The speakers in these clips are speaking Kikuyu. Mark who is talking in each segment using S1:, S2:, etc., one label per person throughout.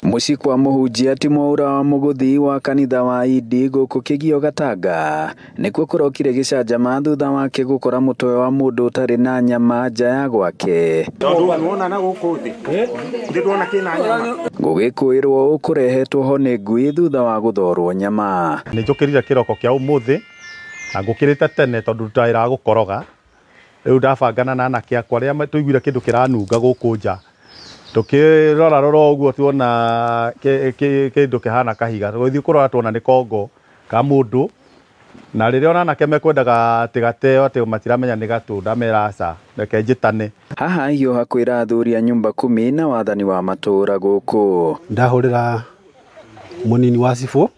S1: Mũciĩ kwa mũhunjia ti Mwaura wa Mũgũthi wa kanitha wa Idi gũkũ Kĩgio Gatanga nĩkuo kũrokire gĩcanjama thutha wake gũkora mũtwe wa mũndũ ũtarĩ na nyama nja ya gwake. Gũgĩkũĩrwo ũkũrehetwo ho nĩ ngui thutha wa gũthorwo nyama.
S2: Nĩ njũkĩrire kĩroko kĩa ũmũthĩ na ngũkĩrĩte tene tondũ ndutaga gũkoroga. Rĩu ndabangana na anake akwa arĩa tũiguire kĩndũ kĩranunga gũkũ nja. Tukirora rora ũguo tuona kĩndũ kĩhana kahiga. Tũgĩthiĩ kũrora tuona nĩ kongo ka mũndũ. Na rĩrĩa ona anake mekwendaga atĩ gateo atĩ matiramenya nĩ gatũ, ndamera aca, reke njĩtane.
S1: Haha hiũha kwĩra athuri a nyumba kumi na wathani wa matũũra gũkũ.
S3: Ndahũrĩra mũnini wa cibũ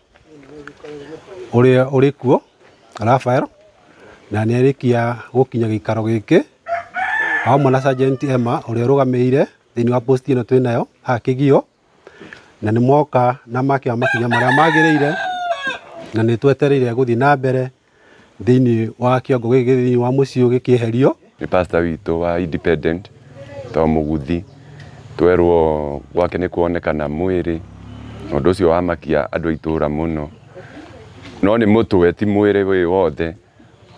S3: ũrĩa ũrĩ kuo Rafael, na nĩarĩkia gũkinya gĩikaro gĩkĩ hamwe na Sergeant Emma ũrĩa ũrũgamĩrĩire thĩinĩ wa post ĩno twĩnayo haha Kĩgio, na nĩ moka na makĩoya makinya marĩa magĩrĩire, na nĩ twetereire gũthiĩ na mbere thĩinĩ wa kĩongo gĩkĩ thĩinĩ wa mũciĩ ũyũ gĩkĩeherio.
S4: Nĩ pastor witũ wa Independent to Mũguthi, twerwo gwake nĩ kuonekana mwĩrĩ, ũndũ ũcio wamakia andũ a itũũra mũno, no nĩ mũtwe ti mwĩrĩ wĩ wothe,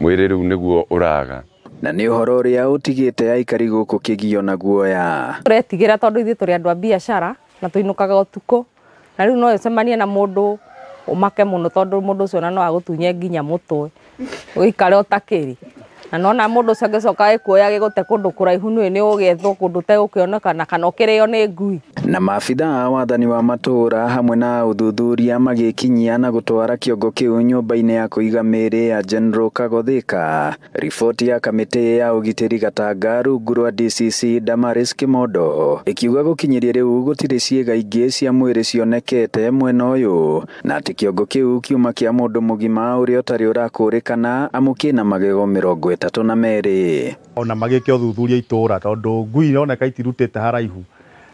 S4: mwĩrĩ rĩu nĩguo ũraga.
S1: Na nĩ ũhoro ũrĩa ũtigĩte aikari gũkũ Kĩgio na guoya.
S5: Tũretigĩra tondũ ithuĩ tũrĩ andũ a biacara na tũinũkaga ũtukũ, na rĩu no ũcemanie na mũndũ ũmake mũno tondũ mũndũ ũcio ona no agũtunye nginya mũtwe ũikare ũtakĩrĩ. Na nona mũndũ ũcio angĩcoka agĩkuoya agĩgũte kũndũ kũraihu nĩ ũgĩethwo kũndũ ũtegũkĩonekana kana ũkĩrĩo nĩ ngui.
S1: Na maabitha a wathani wa matũũra hamwe na ũthuthuria magĩkinyia na gũtwara kĩongo kĩu nyũmba-inĩ ya kũiga mĩĩrĩ ya General Kagothika. Riboti ya kamĩtĩ ya ũgitĩri Gatanga rungu rwa DCC Damaris Kimondo ĩkiuga gũkinyĩria rĩu gũtirĩ ciĩga ingĩ cia mwĩrĩ cionekete mwena ũyũ, na atĩ kĩongo kĩu kiuma kĩa mũndũ mũgima ũrĩa ũtarĩ ũrakũrĩkana amu kĩna magego 32.
S2: Ona magĩke ũthuthuria itũũra tondũ ngui ironeka itirutĩte haraihu,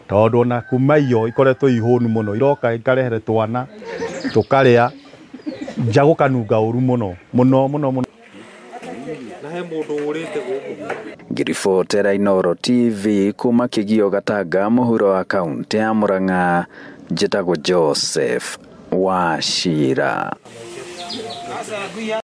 S2: tondũ ona kuma iyo ikoretwo ihũnu mũno, iroka ikarehere twana tũkarĩa nja gũkanunga ũru mũno mũno mũno mũno.
S1: Ngĩribotera Inooro TV kuma Kĩgio Gatanga mũhuro wa kaũntĩ ya Murang'a, njĩtagwo Joseph Wachira.